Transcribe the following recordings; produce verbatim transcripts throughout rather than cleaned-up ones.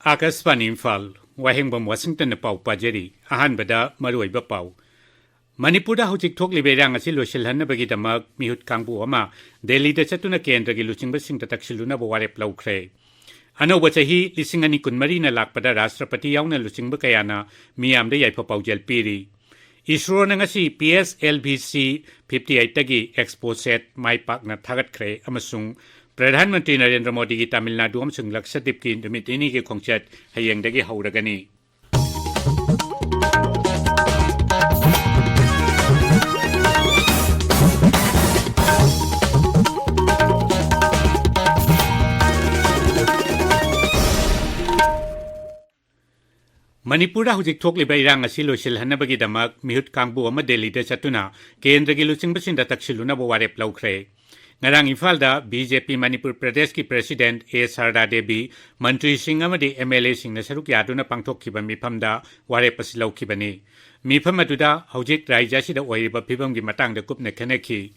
ꯑꯥꯀꯥꯁꯕꯥꯅꯤ ꯏꯝꯐꯥꯜ, ꯋꯥꯍꯦꯡꯕꯝ ꯋꯥꯁꯤꯡꯇꯟꯅ ꯄꯥꯎ ꯄꯥꯖꯔꯤ꯫ ꯑꯍꯥꯟꯕꯗ ꯃꯔꯨꯑꯣꯏꯕ ꯄꯥꯎ꯫ ꯃꯅꯤꯄꯨꯔꯗ ꯍꯧꯖꯤꯛ ꯊꯣꯛꯂꯤꯕ ꯏꯔꯥꯡ ꯑꯁꯤ ꯂꯣꯏꯁꯤꯜꯍꯟꯅꯕꯒꯤꯗꯃꯛ ꯃꯤꯍꯨꯠ ꯀꯥꯡꯕꯨ ꯑꯃ ꯗꯦꯜꯂꯤꯗ ꯆꯠꯇꯨꯅ ꯀꯦꯟꯗ꯭ꯔꯒꯤ ꯂꯨꯆꯤꯡꯕꯁꯤꯡꯗ ꯇꯛꯁꯤꯜꯂꯨꯅꯕ ꯋꯥꯔꯦꯞ ꯂꯧꯈ꯭ꯔꯦ꯫ ꯑꯅꯧꯕ ꯆꯍꯤ ꯂꯤꯁꯤꯡ ꯑꯅꯤ ꯀꯨꯟꯃꯔꯤꯅ ꯂꯥꯛꯄꯗ ꯔꯥꯁꯇ꯭ꯔꯄꯇꯤ ꯌꯥꯎꯅ ꯂꯨꯆꯤꯡꯕ ꯀꯌꯥꯅ ꯃꯤꯌꯥꯝꯗ ꯌꯥꯏꯐ ꯄꯥꯎꯖꯦꯜ ꯄꯤꯔꯤ꯫ ꯏꯁꯔꯣꯅ ꯉꯁꯤ P S L V C fifty ꯑꯩꯠꯇꯒꯤ expo set ꯃꯥꯏ ꯄꯥꯛꯅ ꯊꯥꯒꯠꯈ꯭ꯔꯦ ꯑꯃꯁꯨꯡ ꯄ꯭ꯔꯙꯥꯟ ꯃꯟꯇ꯭ꯔꯤ ꯅꯔꯦꯟꯗ꯭ꯔ ꯃꯣꯗꯤꯒꯤ ꯇꯥꯃꯤꯜ ꯅꯥꯗꯨ ꯑꯃꯁꯨꯡ ꯂꯛꯁꯗꯤꯞꯀꯤ ꯅꯨꯃꯤꯠ ꯅꯤꯅꯤꯒꯤ ꯈꯣꯡꯆꯠ ꯍꯌꯦꯡꯗꯒꯤ ꯍꯧꯔꯒꯅꯤ꯫ ꯃꯅꯤꯄꯨꯔꯗ ꯍꯧꯖꯤꯛ ꯊꯣꯛꯂꯤꯕ ꯏꯔꯥꯡ ꯑꯁꯤ ꯂꯣꯏꯁꯤꯜꯍꯟꯅꯕꯒꯤꯗꯃꯛ ꯃꯤꯍꯨꯠ ꯀꯥꯡꯕꯨ ꯑꯃ ꯗꯦꯜꯂꯤꯗ ꯆꯠꯇꯨꯅ ꯀꯦꯟꯗ꯭ꯔꯒꯤ ꯂꯨꯆꯤꯡꯕꯁꯤꯡꯗ ꯇꯛꯁꯤꯜꯂꯨꯅꯕ ꯋꯥꯔꯦꯞ ꯂꯧꯈ꯭ꯔꯦ꯫ ꯉꯔꯥꯡ ꯏꯝꯐꯥꯜꯗ ꯕꯤ ꯖꯦ ꯄꯤ ꯃꯅꯤꯄꯨꯔ ꯄ꯭ꯔꯗꯦꯁꯀꯤ ꯄ꯭ꯔꯦꯁꯤꯗꯦꯟꯠ ꯑꯦ ꯁꯔꯗꯥ ꯗꯦꯕꯤ, ꯃꯟꯇ꯭ꯔꯤꯁꯤꯡ ꯑꯃꯗꯤ ꯑꯦꯝ ꯑꯦꯜ ꯑꯦꯁꯤꯡꯅ ꯁꯔꯨꯛ ꯌꯥꯗꯨꯅ ꯄꯥꯡꯊꯣꯛꯈꯤꯕ ꯃꯤꯐꯝꯗ ꯋꯥꯔꯦꯞ ꯑꯁꯤ ꯂꯧꯈꯤꯕꯅꯤ꯫ ꯃꯤꯐꯝ ꯑꯗꯨꯗ ꯍꯧꯖꯤꯛ ꯔꯥꯖ꯭ꯌ ꯑꯁꯤꯗ ꯑꯣꯏꯔꯤꯕ ꯐꯤꯕꯝꯒꯤ ꯃꯇꯥꯡꯗ ꯀꯨꯞꯅ ꯈꯟꯅꯈꯤ꯫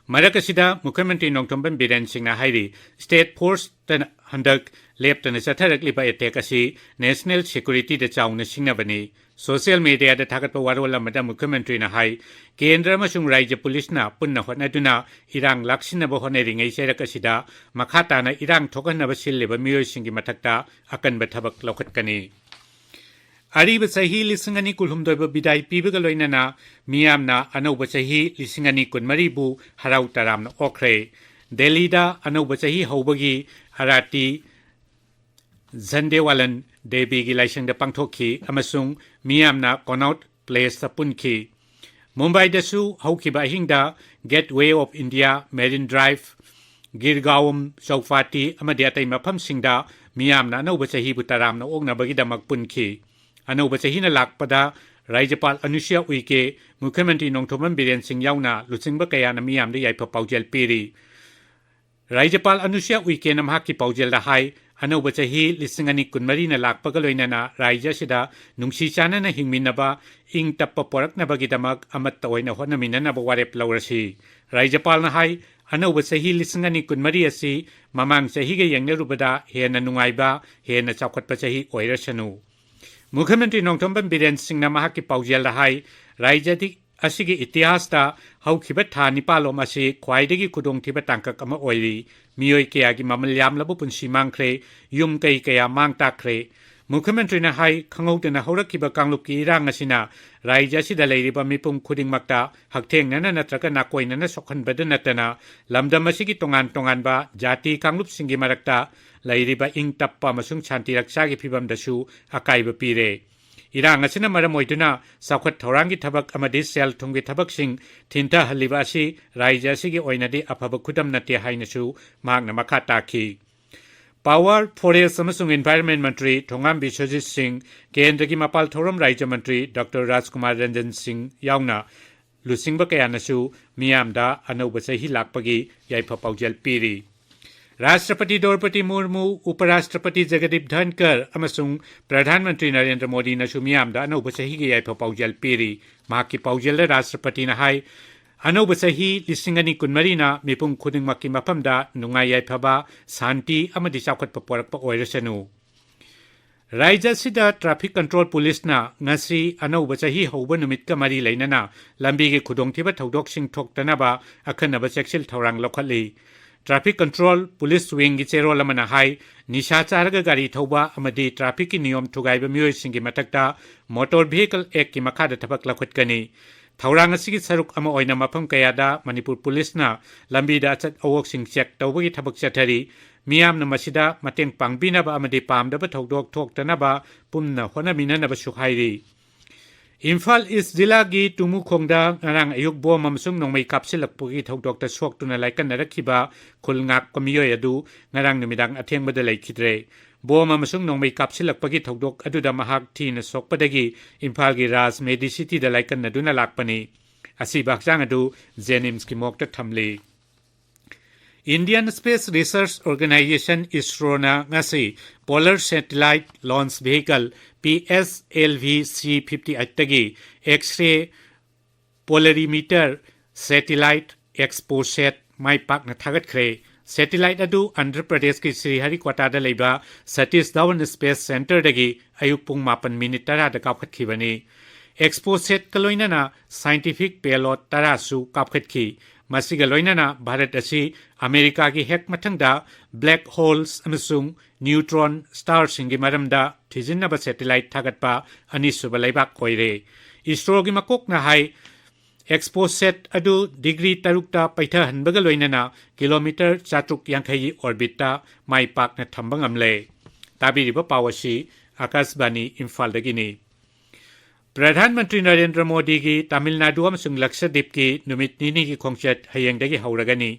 ꯃꯔꯛ ꯑꯁꯤꯗ ꯃꯨꯈ꯭ꯌꯃꯟꯇ꯭ꯔꯤ ꯅꯣꯡꯊꯣꯝꯕꯝ ꯕꯤꯔꯦꯟ ꯁꯤꯡꯅ ꯍꯥꯏꯔꯤ, ꯁ꯭ꯇꯦꯠ ꯐꯣꯔꯁꯇꯅ ꯍꯟꯗꯛ ꯂꯦꯞꯇꯅ ꯆꯠꯊꯔꯛꯂꯤꯕ ꯑꯦꯇꯦꯛ ꯑꯁꯤ ꯅꯦꯁꯅꯦꯜ ꯁꯦꯀ꯭ꯌꯨꯔꯤꯇꯤꯗ ꯆꯥꯎꯅ ꯁꯤꯡꯅꯕꯅꯤ꯫ ꯁꯣꯁꯤꯌꯦꯜ ꯃꯦꯗꯤꯌꯥꯗ ꯊꯥꯒꯠꯄ ꯋꯥꯔꯣꯜ ꯑꯃꯗ ꯃꯨꯈ꯭ꯌꯃꯟꯇ꯭ꯔꯤꯅ ꯍꯥꯏ, ꯀꯦꯟꯗ꯭ꯔ ꯑꯃꯁꯨꯡ ꯔꯥꯖ꯭ꯌ ꯄꯨꯂꯤꯁꯅ ꯄꯨꯟꯅ ꯍꯣꯠꯅꯗꯨꯅ ꯏꯔꯥꯡ ꯂꯥꯛꯁꯤꯟꯅꯕ ꯍꯣꯠꯅꯔꯤꯉꯩ ꯆꯩꯔꯛ ꯑꯁꯤꯗ ꯃꯈꯥ ꯇꯥꯅ ꯏꯔꯥꯡ ꯊꯣꯛꯍꯟꯅꯕ ꯁꯤꯜꯂꯤꯕ ꯃꯤꯑꯣꯏꯁꯤꯡꯒꯤ ꯃꯊꯛꯇ ꯑꯀꯟꯕ ꯊꯕꯛ ꯂꯧꯈꯠꯀꯅꯤ꯫ ꯑꯔꯤꯕ ꯆꯍꯤ ꯂꯤꯁꯤꯡ ꯑꯅꯤ ꯀꯨꯟꯍꯨꯝꯗꯣꯏꯕꯨ ꯕꯤꯗꯥꯏ ꯄꯤꯕꯒ ꯂꯣꯏꯅꯅ ꯃꯤꯌꯥꯝꯅ ꯑꯅꯧꯕ ꯆꯍꯤ ꯂꯤꯁꯤꯡ ꯑꯅꯤ ꯀꯨꯟꯃꯔꯤꯕꯨ ꯍꯔꯥꯎ ꯇꯔꯥꯝꯅ ꯑꯣꯛꯈ꯭ꯔꯦ꯫ ꯗꯦꯜꯂꯤꯗ ꯑꯅꯧꯕ ꯆꯍꯤ ꯍꯧꯕꯒꯤ ꯑꯔꯥꯇꯤ ꯖꯟꯗꯦꯋꯥꯂꯟ ꯗꯦꯕꯤꯒꯤ ꯂꯥꯏꯁꯪꯗ ꯄꯥꯡꯊꯣꯛꯈꯤ ꯑꯃꯁꯨꯡ ꯃꯤꯌꯥꯝꯅ ꯀꯣꯅꯥꯎꯠ ꯄ꯭ꯂꯦꯁꯇ ꯄꯨꯟꯈꯤ꯫ ꯃꯨꯝꯕꯥꯏꯗꯁꯨ ꯍꯧꯈꯤꯕ ꯑꯍꯤꯡꯗ gateway of India, marine drive, Girgaum Chowpatty ꯑꯃꯗꯤ ꯑꯇꯩ ꯃꯐꯝꯁꯤꯡꯗ ꯃꯤꯌꯥꯝꯅ ꯑꯅꯧꯕ ꯆꯍꯤꯕꯨ ꯇꯔꯥꯝꯅ ꯑꯣꯛꯅꯕꯒꯤꯗꯃꯛ ꯄꯨꯟꯈꯤ꯫ ꯑꯅꯧꯕ ꯆꯍꯤꯅ ꯂꯥꯛꯄꯗ ꯔꯥꯖ꯭ꯌꯄꯥꯜ ꯑꯅꯨꯁꯨꯌꯥ ꯎꯏꯀꯦ, ꯃꯨꯈ꯭ꯌꯃꯟꯇ꯭ꯔꯤ ꯅꯣꯡꯊꯣꯝꯕꯝ ꯕꯤꯔꯦꯟ ꯁꯤꯡ ꯌꯥꯎꯅ ꯂꯨꯆꯤꯡꯕ ꯀꯌꯥꯅ ꯃꯤꯌꯥꯝꯗ ꯌꯥꯏꯐ ꯄꯥꯎꯖꯦꯜ ꯄꯤꯔꯤ꯫ ꯔꯥꯖ꯭ꯌꯄꯥꯜ ꯑꯅꯨꯁꯨꯌꯥ ꯎꯏꯀꯦꯅ ꯃꯍꯥꯛꯀꯤ ꯄꯥꯎꯖꯦꯜꯗ ꯍꯥꯏ, ꯑꯅꯧꯕ ꯆꯍꯤ ꯂꯤꯁꯤꯡ ꯑꯅꯤ ꯀꯨꯟꯃꯔꯤꯅ ꯂꯥꯛꯄꯒ ꯂꯣꯏꯅꯅ ꯔꯥꯖ꯭ꯌ ꯑꯁꯤꯗ ꯅꯨꯡꯁꯤ ꯆꯥꯟꯅꯅ ꯍꯤꯡꯃꯤꯟꯅꯕ, ꯏꯪ ꯇꯞꯄ ꯄꯣꯔꯛꯅꯕꯒꯤꯗꯃꯛ ꯑꯃꯠꯇ ꯑꯣꯏꯅ ꯍꯣꯠꯅꯃꯤꯟꯅꯅꯕ ꯋꯥꯔꯦꯞ ꯂꯧꯔꯁꯤ꯫ ꯔꯥꯖ꯭ꯌꯄꯥꯜꯅ ꯍꯥꯏ, ꯑꯅꯧꯕ ꯆꯍꯤ ꯂꯤꯁꯤꯡ ꯑꯅꯤ ꯀꯨꯟꯃꯔꯤ ꯑꯁꯤ ꯃꯃꯥꯡ ꯆꯍꯤꯒ ꯌꯦꯡꯅꯔꯨꯕꯗ ꯍꯦꯟꯅ ꯅꯨꯡꯉꯥꯏꯕ, ꯍꯦꯟꯅ ꯆꯥꯎꯈꯠꯄ ꯆꯍꯤ ꯑꯣꯏꯔꯁꯅꯨ꯫ ꯃꯨꯈ꯭ꯌꯃꯟꯇ꯭ꯔꯤ ꯅꯣꯡꯊꯣꯝꯕꯝ ꯕꯤꯔꯦꯟ ꯁꯤꯡꯅ ꯃꯍꯥꯛꯀꯤ ꯄꯥꯎꯖꯦꯜꯗ ꯍꯥꯏ, ꯔꯥꯖ꯭ꯌ ꯑꯁꯤꯒꯤ ꯏꯇꯤꯍꯥꯁꯇ ꯍꯧꯈꯤꯕ ꯊꯥ ꯅꯤꯄꯥꯜꯂꯣꯝ ꯑꯁꯤ ꯈ꯭ꯋꯥꯏꯗꯒꯤ ꯈꯨꯗꯣꯡꯊꯤꯕ ꯇꯥꯡꯀꯛ ꯑꯃ ꯑꯣꯏꯔꯤ꯫ ꯃꯤꯑꯣꯏ ꯀꯌꯥꯒꯤ ꯃꯃꯜ ꯌꯥꯝꯂꯕ ꯄꯨꯟꯁꯤ ꯃꯥꯡꯈ꯭ꯔꯦ, ꯌꯨꯝ ꯀꯩ ꯀꯌꯥ ꯃꯥꯡ ꯇꯥꯛꯈ꯭ꯔꯦ꯫ ꯃꯨꯈ꯭ꯌꯃꯟꯇ꯭ꯔꯤꯅ ꯍꯥꯏ, ꯈꯪꯍꯧꯗꯅ ꯍꯧꯔꯛꯈꯤꯕ ꯀꯥꯡꯂꯨꯞꯀꯤ ꯏꯔꯥꯡ ꯑꯁꯤꯅ ꯔꯥꯖ꯭ꯌ ꯑꯁꯤꯗ ꯂꯩꯔꯤꯕ ꯃꯤꯄꯨꯝ ꯈꯨꯗꯤꯡꯃꯛꯇ ꯍꯛꯊꯦꯡꯅꯅ ꯅꯠꯇ꯭ꯔꯒ ꯅꯥꯀꯣꯏꯅꯅ ꯁꯣꯛꯍꯟꯕꯗ ꯅꯠꯇꯅ, ꯂꯝꯗꯝ ꯑꯁꯤꯒꯤ ꯇꯣꯉꯥꯟ ꯇꯣꯉꯥꯟꯕ ꯖꯥꯇꯤ ꯀꯥꯡꯂꯨꯞꯁꯤꯡꯒꯤ ꯃꯔꯛꯇ ꯂꯩꯔꯤꯕ ꯏꯪ ꯇꯞꯄ ꯑꯃꯁꯨꯡ ꯁꯥꯟꯇꯤ ꯔꯛꯁꯥꯒꯤ ꯐꯤꯕꯝꯗꯁꯨ ꯑꯀꯥꯏꯕ ꯄꯤꯔꯦ꯫ ꯏꯔꯥꯡ ꯑꯁꯤꯅ ꯃꯔꯝ ꯑꯣꯏꯗꯨꯅ ꯆꯥꯎꯈꯠ ꯊꯧꯔꯥꯡꯒꯤ ꯊꯕꯛ ꯑꯃꯗꯤ ꯁꯦꯜ ꯊꯨꯝꯒꯤ ꯊꯕꯛꯁꯤꯡ ꯊꯤꯟꯊꯍꯜꯂꯤꯕ ꯑꯁꯤ ꯔꯥꯖ꯭ꯌ ꯑꯁꯤꯒꯤ ꯑꯣꯏꯅꯗꯤ ꯑꯐꯕ ꯈꯨꯗꯝ ꯅꯠꯇꯦ ꯍꯥꯏꯅꯁꯨ ꯃꯍꯥꯛꯅ ꯃꯈꯥ ꯇꯥꯈꯤ꯫ Power, Forest ꯑꯃꯁꯨꯡ Environment ꯃꯟꯇ꯭ꯔꯤ ꯊꯣꯉꯥꯝ ꯕꯤꯁ꯭ꯋꯖꯤꯠ ꯁꯤꯡ, ꯀꯦꯟꯗ꯭ꯔꯒꯤ ꯃꯄꯥꯜ ꯊꯧꯔꯝ ꯔꯥꯖ꯭ꯌ ꯃꯟꯇ꯭ꯔꯤ ꯗꯣꯛꯇꯔ ꯔꯥꯖꯀꯨꯃꯥꯔ ꯔꯟꯖꯟ ꯁꯤꯡ ꯌꯥꯎꯅ ꯂꯨꯆꯤꯡꯕ ꯀꯌꯥꯅꯁꯨ ꯃꯤꯌꯥꯝꯗ ꯑꯅꯧꯕ ꯆꯍꯤ ꯂꯥꯛꯄꯒꯤ ꯌꯥꯏꯐ ꯄꯥꯎꯖꯦꯜ ꯄꯤꯔꯤ꯫ ꯔꯥꯁꯇ꯭ꯔꯄꯇꯤ ꯗ꯭ꯔꯧꯄꯗꯤ ꯃꯨꯔꯃꯨ, ꯎꯄꯔꯥꯁꯇ꯭ꯔꯄꯇꯤ ꯖꯒꯗꯤꯞ ꯙꯟꯀꯔ ꯑꯃꯁꯨꯡ ꯄ꯭ꯔꯙꯥꯟ ꯃꯟꯇ꯭ꯔꯤ ꯅꯔꯦꯟꯗ꯭ꯔ ꯃꯣꯗꯤꯅꯁꯨ ꯃꯤꯌꯥꯝꯗ ꯑꯅꯧꯕ ꯆꯍꯤꯒꯤ ꯌꯥꯏꯐ ꯄꯥꯎꯖꯦꯜ ꯄꯤꯔꯤ꯫ ꯃꯍꯥꯛꯀꯤ ꯄꯥꯎꯖꯦꯜꯗ ꯔꯥꯁꯇ꯭ꯔꯄꯇꯤꯅ ꯍꯥꯏ, ꯑꯅꯧꯕ ꯆꯍꯤ ꯂꯤꯁꯤꯡ ꯑꯅꯤ ꯀꯨꯟꯃꯔꯤꯅ ꯃꯤꯄꯨꯝ ꯈꯨꯗꯤꯡꯃꯛꯀꯤ ꯃꯐꯝꯗ ꯅꯨꯡꯉꯥꯏ ꯌꯥꯏꯐꯕ, ꯁꯥꯟꯇꯤ ꯑꯃꯗꯤ ꯆꯥꯎꯈꯠꯄ ꯄꯣꯔꯛꯄ ꯑꯣꯏꯔꯁꯅꯨ꯫ ꯔꯥꯖ꯭ꯌ ꯑꯁꯤꯗ ꯇ꯭ꯔꯥꯐꯤꯛ ꯀꯟꯇ꯭ꯔꯣꯜ ꯄꯨꯂꯤꯁꯅ ꯉꯁꯤ ꯑꯅꯧꯕ ꯆꯍꯤ ꯍꯧꯕ ꯅꯨꯃꯤꯠꯀ ꯃꯔꯤ ꯂꯩꯅꯅ ꯂꯝꯕꯤꯒꯤ ꯈꯨꯗꯣꯡꯊꯤꯕ ꯊꯧꯗꯣꯛꯁꯤꯡ ꯊꯣꯛꯇꯅꯕ ꯑꯈꯟꯅꯕ ꯆꯦꯛꯁꯤꯜ ꯊꯧꯔꯥꯡ ꯂꯧꯈꯠꯂꯤ꯫ ꯇ꯭ꯔꯥꯐꯤꯛ ꯀꯟꯇ꯭ꯔꯣꯜ ꯄꯨꯂꯤꯁ ꯋꯤꯡꯒꯤ ꯆꯦꯔꯣꯜ ꯑꯃꯅ ꯍꯥꯏ, ꯅꯤꯁꯥ ꯆꯥꯔꯒ ꯒꯥꯔꯤ ꯊꯧꯕ ꯑꯃꯗꯤ ꯇ꯭ꯔꯥꯐꯤꯛꯀꯤ ꯅꯤꯌꯣꯝ ꯊꯨꯒꯥꯏꯕ ꯃꯤꯑꯣꯏꯁꯤꯡꯒꯤ ꯃꯊꯛꯇ ꯃꯣꯇꯣꯔ ꯚꯤꯍꯤꯀꯜ ꯑꯦꯛꯀꯤ ꯃꯈꯥꯗ ꯊꯕꯛ ꯂꯧꯈꯠꯀꯅꯤ꯫ ꯊꯧꯔꯥꯡ ꯑꯁꯤꯒꯤ ꯁꯔꯨꯛ ꯑꯃ ꯑꯣꯏꯅ ꯃꯐꯝ ꯀꯌꯥꯗ ꯃꯅꯤꯄꯨꯔ ꯄꯨꯂꯤꯁꯅ ꯂꯝꯕꯤꯗ ꯑꯆꯠ ꯑꯋꯣꯛꯁꯤꯡ ꯆꯦꯛ ꯇꯧꯕꯒꯤ ꯊꯕꯛ ꯆꯠꯊꯔꯤ꯫ ꯃꯤꯌꯥꯝꯅ ꯃꯁꯤꯗ ꯃꯇꯦꯡ ꯄꯥꯡꯕꯤꯅꯕ ꯑꯃꯗꯤ ꯄꯥꯝꯗꯕ ꯊꯧꯗꯣꯛ ꯊꯣꯛꯇꯅꯕ ꯄꯨꯟꯅ ꯍꯣꯠꯅꯃꯤꯟꯅꯅꯕꯁꯨ ꯍꯥꯏꯔꯤ꯫ ꯏꯝꯐꯥꯜ ꯏꯁ ꯖꯤꯂꯥꯒꯤ ꯇꯨꯃꯨꯈꯣꯡꯗ ꯉꯔꯥꯡ ꯑꯌꯨꯛ ꯕꯣꯝ ꯑꯃꯁꯨꯡ ꯅꯣꯡꯃꯩ ꯀꯥꯞꯁꯤꯜꯂꯛꯄꯒꯤ ꯊꯧꯗꯣꯛꯇ ꯁꯣꯛꯇꯨꯅ ꯂꯥꯏꯀꯠꯅꯔꯛꯈꯤꯕ ꯈꯨꯜ ꯉꯥꯛꯄ ꯃꯤꯑꯣꯏ ꯑꯗꯨ ꯉꯔꯥꯡ ꯅꯨꯃꯤꯗꯥꯡ ꯑꯊꯦꯡꯕꯗ ꯂꯩꯈꯤꯗ꯭ꯔꯦ꯫ ꯕꯣꯝ ꯑꯃꯁꯨꯡ ꯅꯣꯡꯃꯩ ꯀꯥꯞꯁꯤꯜꯂꯛꯄꯒꯤ ꯊꯧꯗꯣꯛ ꯑꯗꯨꯗ ꯃꯍꯥꯛ ꯊꯤꯅ ꯁꯣꯛꯄꯗꯒꯤ ꯏꯝꯐꯥꯜꯒꯤ ꯔꯥꯖ ꯃꯦꯗꯤꯁꯤꯇꯤꯗ ꯂꯥꯏꯀꯠꯅꯗꯨꯅ ꯂꯥꯛꯄꯅꯤ꯫ ꯑꯁꯤꯕ ꯍꯛꯆꯥꯡ ꯑꯗꯨ ꯖꯦꯅꯤꯝꯁꯀꯤ ꯃꯣꯔꯒꯇ ꯊꯝꯂꯤ꯫ Indian Space Research Organisation, ꯏꯁꯔꯣꯅ ꯉꯁꯤ Polar Satellite Launch Vehicle, P S L V C fifty eight ꯇꯒꯤ X-ray Polarimeter Satellite Exposat ꯃꯥꯏ ꯄꯥꯛꯅ ꯊꯥꯒꯠꯈ꯭ꯔꯦ꯫ Satellite ꯑꯗꯨ ꯑꯟꯙ꯭ꯔ ꯄ꯭ꯔꯗꯦꯁꯀꯤ ꯁ꯭ꯔꯤꯍꯔꯤꯀꯣꯇꯥꯗ ꯂꯩꯕ ꯁꯇꯤꯁ ꯙꯋꯟ Space Centreꯗꯒꯤ ꯑꯌꯨꯛ ꯄꯨꯡ ꯃꯥꯄꯟ ꯃꯤꯅꯤꯠ ꯇꯔꯥꯗ ꯀꯥꯞꯈꯠꯈꯤꯕꯅꯤ꯫ Exposatꯀ ꯂꯣꯏꯅꯅ scientific payload ꯇꯔꯥꯁꯨ ꯀꯥꯞꯈꯠꯈꯤ꯫ ꯃꯁꯤꯒ ꯂꯣꯏꯅꯅ ꯚꯥꯔꯠ ꯑꯁꯤ ꯑꯃꯦꯔꯤꯀꯥꯒꯤ ꯍꯦꯛ ꯃꯊꯪꯗ black holes ꯑꯃꯁꯨꯡ neutron starꯁꯤꯡꯒꯤ ꯃꯔꯝꯗ ꯊꯤꯖꯤꯟꯅꯕ satellite ꯊꯥꯒꯠꯄ ꯑꯅꯤꯁꯨꯕ ꯂꯩꯕꯥꯛ ꯑꯣꯏꯔꯦ꯫ ISROꯒꯤ ꯃꯀꯣꯛꯅ ꯍꯥꯏ, Exposat ꯑꯗꯨ ꯗꯤꯒ꯭ꯔꯤ ꯇꯔꯨꯛꯇ ꯄꯩꯊꯍꯟꯕꯒ ꯂꯣꯏꯅꯅ ꯀꯤꯂꯣꯃꯤꯇꯔ ꯆꯥꯇ꯭ꯔꯨꯛ ꯌꯥꯡꯈꯩꯒꯤ orbitꯇ ꯃꯥꯏ ꯄꯥꯛꯅ ꯊꯝꯕ ꯉꯝꯂꯦ꯫ ꯇꯥꯕꯤꯔꯤꯕ ꯄꯥꯎ ꯑꯁꯤ ꯑꯀꯥꯁꯕꯥꯅꯤ ꯏꯝꯐꯥꯜꯗꯒꯤꯅꯤ꯫ ꯄ꯭ꯔꯙꯥꯟ ꯃꯟꯇ꯭ꯔꯤ ꯅꯔꯦꯟꯗ꯭ꯔ ꯃꯣꯗꯤꯒꯤ ꯇꯥꯃꯤꯜ ꯅꯥꯗꯨ ꯑꯃꯁꯨꯡ ꯂꯛꯁꯗꯤꯞꯀꯤ ꯅꯨꯃꯤꯠ ꯅꯤꯅꯤꯒꯤ ꯈꯣꯡꯆꯠ ꯍꯌꯦꯡꯗꯒꯤ ꯍꯧꯔꯒꯅꯤ꯫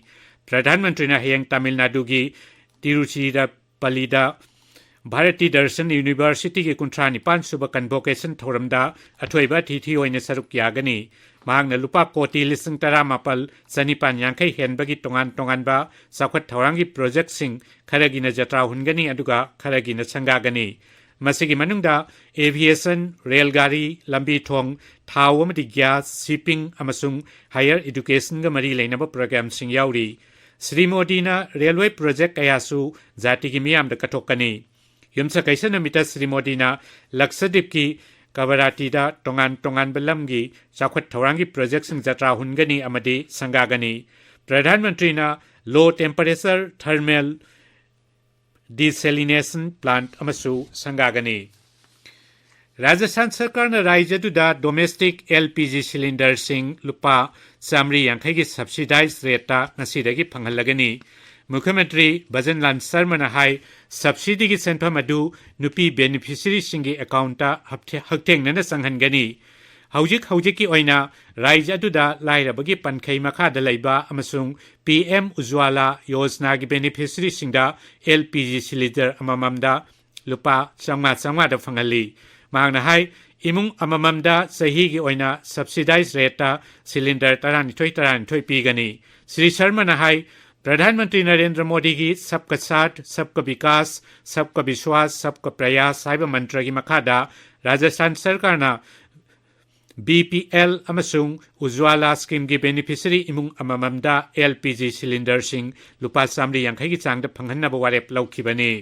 ꯄ꯭ꯔꯙꯥꯟ ꯃꯟꯇ꯭ꯔꯤꯅ ꯍꯌꯦꯡ ꯇꯥꯃꯤꯜ ꯅꯥꯗꯨꯒꯤ ꯇꯤꯔꯨꯆꯤꯔꯥꯄꯜꯂꯤꯗ ꯚꯥꯔꯇꯤ ꯗꯔꯁꯟ ꯌꯨꯅꯤꯚꯔꯁꯤꯇꯤꯒꯤ ꯀꯨꯟꯊ꯭ꯔꯥ ꯅꯤꯄꯥꯟ ꯁꯨꯕ convocation ꯊꯧꯔꯝꯗ ꯑꯊꯣꯏꯕ ꯑꯇꯤꯊꯤ ꯑꯣꯏꯅ ꯁꯔꯨꯛ ꯌꯥꯒꯅꯤ꯫ ꯃꯍꯥꯛꯅ ꯂꯨꯄꯥ ꯀꯣꯇꯤ ꯂꯤꯁꯤꯡ ꯇꯔꯥꯃꯥꯄꯜ ꯆꯅꯤꯄꯥꯟ ꯌꯥꯡꯈꯩ ꯍꯦꯟꯕꯒꯤ ꯇꯣꯉꯥꯟ ꯇꯣꯉꯥꯟꯕ ꯆꯥꯎꯈꯠ ꯊꯧꯔꯥꯡꯒꯤ projectꯁꯤꯡ ꯈꯔꯒꯤꯅ ꯖꯇ꯭ꯔꯥ ꯍꯨꯟꯒꯅꯤ, ꯑꯗꯨꯒ ꯈꯔꯒꯤꯅ ꯁꯪꯒꯥꯒꯅꯤ꯫ ꯃꯁꯤꯒꯤ ꯃꯅꯨꯡꯗ aviation, ꯔꯦꯜ ꯒꯥꯔꯤ, ꯂꯝꯕꯤ ꯊꯣꯡ, ꯊꯥꯎ ꯑꯃꯗꯤ gas, shipping ꯑꯃꯁꯨꯡ higher educationꯒ ꯃꯔꯤ ꯂꯩꯅꯕ programꯁꯤꯡ ꯌꯥꯎꯔꯤ꯫ ꯁ꯭ꯔꯤ ꯃꯣꯗꯤꯅ railway project ꯀꯌꯥꯁꯨ ꯖꯥꯇꯤꯒꯤ ꯃꯤꯌꯥꯝꯗ ꯀꯠꯊꯣꯛꯀꯅꯤ꯫ ꯌꯨꯝꯁꯀꯩꯁ ꯅꯨꯃꯤꯠꯇ ꯁ꯭ꯔꯤ ꯃꯣꯗꯤꯅ ꯂꯛꯁꯗꯤꯞꯀꯤ ꯀꯕꯔꯥꯇꯤꯗ ꯇꯣꯉꯥꯟ ꯇꯣꯉꯥꯟꯕ ꯂꯝꯒꯤ ꯆꯥꯎꯈꯠ ꯊꯧꯔꯥꯡꯒꯤ projectꯁꯤꯡ ꯖꯇ꯭ꯔꯥ ꯍꯨꯟꯒꯅꯤ ꯑꯃꯗꯤ ꯁꯪꯒꯥꯒꯅꯤ꯫ ꯄ꯭ꯔꯙꯥꯟ ꯃꯟꯇ꯭ꯔꯤꯅ low temperature thermal desalination plant ꯑꯃꯁꯨ ꯁꯪꯒꯥꯒꯅꯤ꯫ ꯔꯥꯖꯁꯊꯥꯟ ꯁꯔꯀꯥꯔꯅ ꯔꯥꯖ꯭ꯌ ꯑꯗꯨꯗ domestic LPG cylinderꯁꯤꯡ ꯂꯨꯄꯥ ꯆꯥꯃꯔꯤ ꯌꯥꯡꯈꯩꯒꯤ subsidized rateꯇ ꯉꯁꯤꯗꯒꯤ ꯐꯪꯍꯜꯂꯒꯅꯤ꯫ ꯃꯨꯈ꯭ꯌ ꯃꯟꯇ꯭ꯔꯤ ꯚꯖꯟ ꯂꯥꯜ ꯁꯔꯃꯅ ꯍꯥꯏ, subsidyꯒꯤ ꯁꯦꯟꯐꯝ ꯑꯗꯨ ꯅꯨꯄꯤ beneficiaryꯁꯤꯡꯒꯤ accountꯇ ꯍꯛꯊꯦ-, ꯍꯛꯊꯦꯡꯅꯅ ꯆꯪꯍꯟꯒꯅꯤ꯫ ꯍꯧꯖꯤꯛ ꯍꯧꯖꯤꯛꯀꯤ ꯑꯣꯏꯅ ꯔꯥꯖ꯭ꯌ ꯑꯗꯨꯗ ꯂꯥꯏꯔꯕꯒꯤ ꯄꯟꯈꯩ ꯃꯈꯥꯗ ꯂꯩꯕ ꯑꯃꯁꯨꯡ PM Ujjwala Yojanaꯒꯤ beneficiaryꯁꯤꯡꯗ LPG cylinder ꯑꯃꯃꯝꯗ ꯂꯨꯄꯥ ꯆꯥꯝꯃꯉꯥ ꯆꯥꯝꯃꯉꯥꯗ ꯐꯪꯍꯜꯂꯤ꯫ ꯃꯍꯥꯛꯅ ꯍꯥꯏ, ꯏꯃꯨꯡ ꯑꯃꯃꯝꯗ ꯆꯍꯤꯒꯤ ꯑꯣꯏꯅ subsidized rateꯇ cylinder ꯇꯔꯥꯅꯤꯊꯣꯏ ꯇꯔꯥꯅꯤꯊꯣꯏ ꯄꯤꯒꯅꯤ꯫ ꯁ꯭ꯔꯤ ꯁꯔꯃꯅ ꯍꯥꯏ, ꯄ꯭ꯔꯙꯥꯟ ꯃꯟꯇ꯭ꯔꯤ ꯅꯔꯦꯟꯗ꯭ꯔ ꯃꯣꯗꯤꯒꯤ Sabka Saath, Sabka Vikas, Sabka Vishwas, Sabka Prayas ꯍꯥꯏꯕ ꯃꯟꯇ꯭ꯔꯒꯤ ꯃꯈꯥꯗ ꯔꯥꯖꯁꯊꯥꯟ ꯁꯔꯀꯥꯔꯅ ꯕꯤ ꯄꯤ ꯑꯦꯜ ꯑꯃꯁꯨꯡ ꯎꯖ꯭ꯋꯥꯂꯥ ꯁ꯭ꯀꯤꯝꯒꯤ ꯕꯦꯅꯤꯐꯤꯁꯔꯤ ꯏꯃꯨꯡ ꯑꯃꯃꯝꯗ ꯑꯦꯜ ꯄꯤ ꯖꯤ ꯁꯤꯂꯤꯟꯗꯔꯁꯤꯡ ꯂꯨꯄꯥ ꯆꯥꯃꯔꯤ ꯌꯥꯡꯈꯩꯒꯤ ꯆꯥꯡꯗ ꯐꯪꯍꯟꯅꯕ ꯋꯥꯔꯦꯞ ꯂꯧꯈꯤꯕꯅꯤ꯫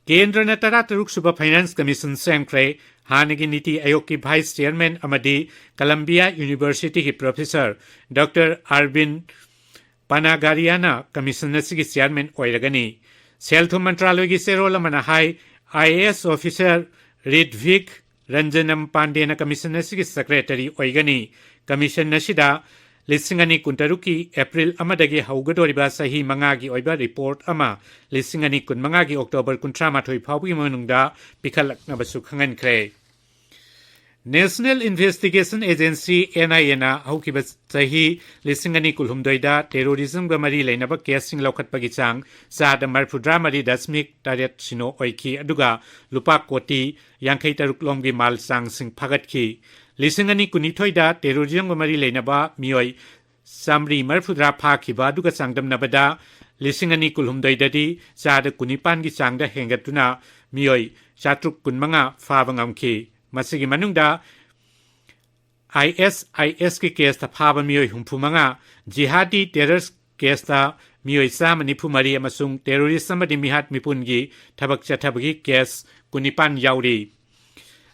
ꯀꯦꯟꯗ꯭ꯔꯅ ꯇꯔꯥꯇꯔꯨꯛ ꯁꯨꯕ ꯐꯥꯏꯅꯥꯟꯁ ꯀꯃꯤꯁꯟ ꯁꯦꯝꯈ꯭ꯔꯦ꯫ ꯍꯥꯟꯅꯒꯤ ꯅꯤꯇꯤ ꯑꯥꯌꯣꯒꯀꯤ ꯚꯥꯏꯁ ꯆꯤꯌꯔꯃꯦꯟ ꯑꯃꯗꯤ ꯀꯂꯝꯕꯤꯌꯥ ꯌꯨꯅꯤꯚꯔꯁꯤꯇꯤꯒꯤ ꯄ꯭ꯔꯣꯐꯦꯁꯔ ꯗꯣꯛꯇꯔ ꯑꯔꯕꯤꯟ ꯄꯥꯅꯥꯒꯥꯔꯤꯌꯥꯅ ꯀꯃꯤꯁꯟ ꯑꯁꯤꯒꯤ ꯆꯤꯌꯔꯃꯦꯟ ꯑꯣꯏꯔꯒꯅꯤ꯫ ꯁꯦꯜ ꯊꯨꯝ ꯃꯟꯇ꯭ꯔꯥꯂꯣꯏꯒꯤ ꯆꯦꯔꯣꯜ ꯑꯃꯅ ꯍꯥꯏ, I A S officer Ritvik Ranjanam ꯄꯥꯟꯗꯦꯅ ꯀꯃꯤꯁꯟ ꯑꯁꯤꯒꯤ ꯁꯦꯀ꯭ꯔꯦꯇꯔꯤ ꯑꯣꯏꯒꯅꯤ꯫ ꯀꯃꯤꯁꯟ ꯑꯁꯤꯗ ꯂꯤꯁꯤꯡ ꯑꯅꯤ ꯀꯨꯟꯇꯔꯨꯛꯀꯤ ꯑꯦꯄ꯭ꯔꯤꯜ ꯑꯃꯗꯒꯤ ꯍꯧꯒꯗꯧꯔꯤꯕ ꯆꯍꯤ ꯃꯉꯥꯒꯤ ꯑꯣꯏꯕ ꯔꯤꯄꯣꯔꯠ ꯑꯃ ꯂꯤꯁꯤꯡ ꯑꯅꯤ ꯀꯨꯟꯃꯉꯥꯒꯤ ꯑꯣꯛꯇꯣꯕꯔ ꯀꯨꯟꯊ꯭ꯔꯥ ꯃꯥꯊꯣꯏ ꯐꯥꯎꯕꯒꯤ ꯃꯅꯨꯡꯗ ꯄꯤꯈꯠꯂꯛꯅꯕꯁꯨ ꯈꯪꯍꯟꯈ꯭ꯔꯦ꯫ ꯅꯦꯁꯅꯦꯜ ꯏꯟꯚꯦꯁꯇꯤꯒꯦꯁꯟ ꯑꯦꯖꯦꯟꯁꯤ, ꯑꯦꯟ ꯑꯥꯏ ꯑꯦꯅ ꯍꯧꯈꯤꯕ ꯆꯍꯤ ꯂꯤꯁꯤꯡ ꯑꯅꯤ ꯀꯨꯟꯍꯨꯝꯗꯣꯏꯗ ꯇꯦꯔꯣꯔꯤꯖꯝꯒ ꯃꯔꯤ ꯂꯩꯅꯕ ꯀꯦꯁꯁꯤꯡ ꯂꯧꯈꯠꯄꯒꯤ ꯆꯥꯡ ꯆꯥꯗ ꯃꯔꯤꯐꯨꯇꯔꯥ ꯃꯔꯤ ꯗꯁꯃꯤꯛ ꯇꯔꯦꯠ ꯁꯤꯅꯣ ꯑꯣꯏꯈꯤ, ꯑꯗꯨꯒ ꯂꯨꯄꯥ ꯀꯣꯇꯤ ꯌꯥꯡꯈꯩ ꯇꯔꯨꯛ ꯂꯣꯝꯒꯤ ꯃꯥꯜ ꯆꯥꯡꯁꯤꯡ ꯐꯥꯒꯠꯈꯤ꯫ ꯂꯤꯁꯤꯡ ꯑꯅꯤ ꯀꯨꯟꯅꯤꯊꯣꯏꯗ ꯇꯦꯔꯣꯔꯤꯖꯝꯒ ꯃꯔꯤ ꯂꯩꯅꯕ ꯃꯤꯑꯣꯏ ꯆꯥꯃꯔꯤ ꯃꯔꯤꯐꯨꯇꯔꯥ ꯐꯥꯈꯤꯕ ꯑꯗꯨꯒ ꯆꯥꯡꯗꯝꯅꯕꯗ ꯂꯤꯁꯤꯡ ꯑꯅꯤ ꯀꯨꯟꯍꯨꯝꯗꯣꯏꯗꯗꯤ ꯆꯥꯗ ꯀꯨꯟꯅꯤꯄꯥꯟꯒꯤ ꯆꯥꯡꯗ ꯍꯦꯟꯒꯠꯇꯨꯅ ꯃꯤꯑꯣꯏ ꯆꯥꯇ꯭ꯔꯨꯛ ꯀꯨꯟꯃꯉꯥ ꯐꯥꯕ ꯉꯝꯈꯤ꯫ ꯃꯁꯤꯒꯤ ꯃꯅꯨꯡꯗ ꯑꯥꯏ ꯑꯦꯁ ꯑꯥꯏ ꯑꯦꯁꯀꯤ ꯀꯦꯁꯇ ꯐꯥꯕ ꯃꯤꯑꯣꯏ ꯍꯨꯝꯐꯨꯃꯉꯥ, ꯖꯤꯍꯥꯗꯤ ꯇꯦꯔꯔ ꯀꯦꯁꯇ ꯃꯤꯑꯣꯏ ꯆꯥꯝꯃ ꯅꯤꯐꯨ ꯃꯔꯤ ꯑꯃꯁꯨꯡ ꯇꯦꯔꯣꯔꯤꯁ ꯑꯃꯗꯤ ꯃꯤꯍꯥꯠ ꯃꯤꯄꯨꯟꯒꯤ ꯊꯕꯛ ꯆꯠꯊꯕꯒꯤ ꯀꯦꯁ ꯀꯨꯟꯅꯤꯄꯥꯟ ꯌꯥꯎꯔꯤ꯫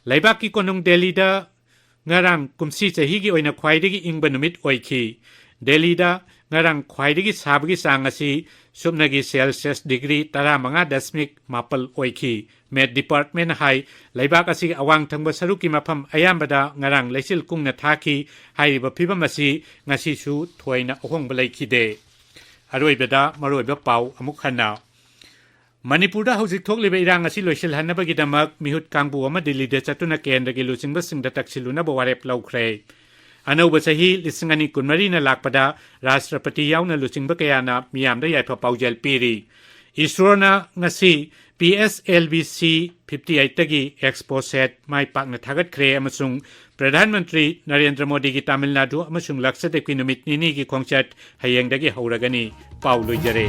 ꯂꯩꯕꯥꯛꯀꯤ ꯀꯣꯅꯨꯡ ꯗꯦꯜꯂꯤꯗ ꯉꯔꯥꯡ ꯀꯨꯝꯁꯤ ꯆꯍꯤꯒꯤ ꯑꯣꯏꯅ ꯈ꯭ꯋꯥꯏꯗꯒꯤ ꯏꯪꯕ ꯅꯨꯃꯤꯠ ꯑꯣꯏꯈꯤ꯫ ꯗꯦꯜꯂꯤꯗ ꯉꯔꯥꯡ ꯈ꯭ꯋꯥꯏꯗꯒꯤ ꯁꯥꯕꯒꯤ ꯆꯥꯡ ꯑꯁꯤ ꯁꯨꯞꯅꯒꯤ ꯁꯦꯜꯁꯤꯌꯁ ꯗꯤꯒ꯭ꯔꯤ ꯇꯔꯥꯃꯉꯥ ꯗꯁꯃꯤꯛ ꯃꯥꯄꯜ ꯑꯣꯏꯈꯤ꯫ ꯃꯦꯠ ꯗꯤꯄꯥꯔꯠꯃꯦꯟꯠ ꯍꯥꯏ, ꯂꯩꯕꯥꯛ ꯑꯁꯤꯒꯤ ꯑꯋꯥꯡ ꯊꯪꯕ ꯁꯔꯨꯛꯀꯤ ꯃꯐꯝ ꯑꯌꯥꯝꯕꯗ ꯉꯔꯥꯡ ꯂꯩꯆꯤꯜ ꯀꯨꯡꯅ ꯊꯥꯈꯤ꯫ ꯍꯥꯏꯔꯤꯕ ꯐꯤꯕꯝ ꯑꯁꯤ ꯉꯁꯤꯁꯨ ꯊꯣꯏꯅ ꯑꯍꯣꯡꯕ ꯂꯩꯈꯤꯗꯦ꯫ ꯑꯔꯣꯏꯕꯗ ꯃꯔꯨꯑꯣꯏꯕ ꯄꯥꯎ ꯑꯃꯨꯛ ꯍꯟꯅ꯫ ꯃꯅꯤꯄꯨꯔꯗ ꯍꯧꯖꯤꯛ ꯊꯣꯛꯂꯤꯕ ꯏꯔꯥꯡ ꯑꯁꯤ ꯂꯣꯏꯁꯤꯜꯍꯟꯅꯕꯒꯤꯗꯃꯛ ꯃꯤꯍꯨꯠ ꯀꯥꯡꯕꯨ ꯑꯃ ꯗꯤꯜꯂꯤꯗ ꯆꯠꯇꯨꯅ ꯀꯦꯟꯗ꯭ꯔꯒꯤ ꯂꯨꯆꯤꯡꯕꯁꯤꯡꯗ ꯇꯛꯁꯤꯜꯂꯨꯅꯕ ꯋꯥꯔꯦꯞ ꯂꯧꯈ꯭ꯔꯦ꯫ ꯑꯅꯧꯕ ꯆꯍꯤ ꯂꯤꯁꯤꯡ ꯑꯅꯤ ꯀꯨꯟꯃꯔꯤꯅ ꯂꯥꯛꯄꯗ ꯔꯥꯁꯇ꯭ꯔꯄꯇꯤ ꯌꯥꯎꯅ ꯂꯨꯆꯤꯡꯕ ꯀꯌꯥꯅ ꯃꯤꯌꯥꯝꯗ ꯌꯥꯏꯐ ꯄꯥꯎꯖꯦꯜ ꯄꯤꯔꯤ꯫ ꯏꯁꯔꯣꯅ ꯉꯁꯤ P S L V C fifty ꯑꯩꯠꯇꯒꯤ expo set ꯃꯥꯏ ꯄꯥꯛꯅ ꯊꯥꯒꯠꯈ꯭ꯔꯦ ꯑꯃꯁꯨꯡ ꯄ꯭ꯔꯙꯥꯟ ꯃꯟꯇ꯭ꯔꯤ ꯅꯔꯦꯟꯗ꯭ꯔ ꯃꯣꯗꯤꯒꯤ ꯇꯥꯃꯤꯜ ꯅꯥꯗꯨ ꯑꯃꯁꯨꯡ ꯂꯛꯁꯗꯤꯞꯀꯤ ꯅꯨꯃꯤꯠ ꯅꯤꯅꯤꯒꯤ ꯈꯣꯡꯆꯠ ꯍꯌꯦꯡꯗꯒꯤ ꯍꯧꯔꯒꯅꯤ꯫ ꯄꯥꯎ ꯂꯣꯏꯖꯔꯦ꯫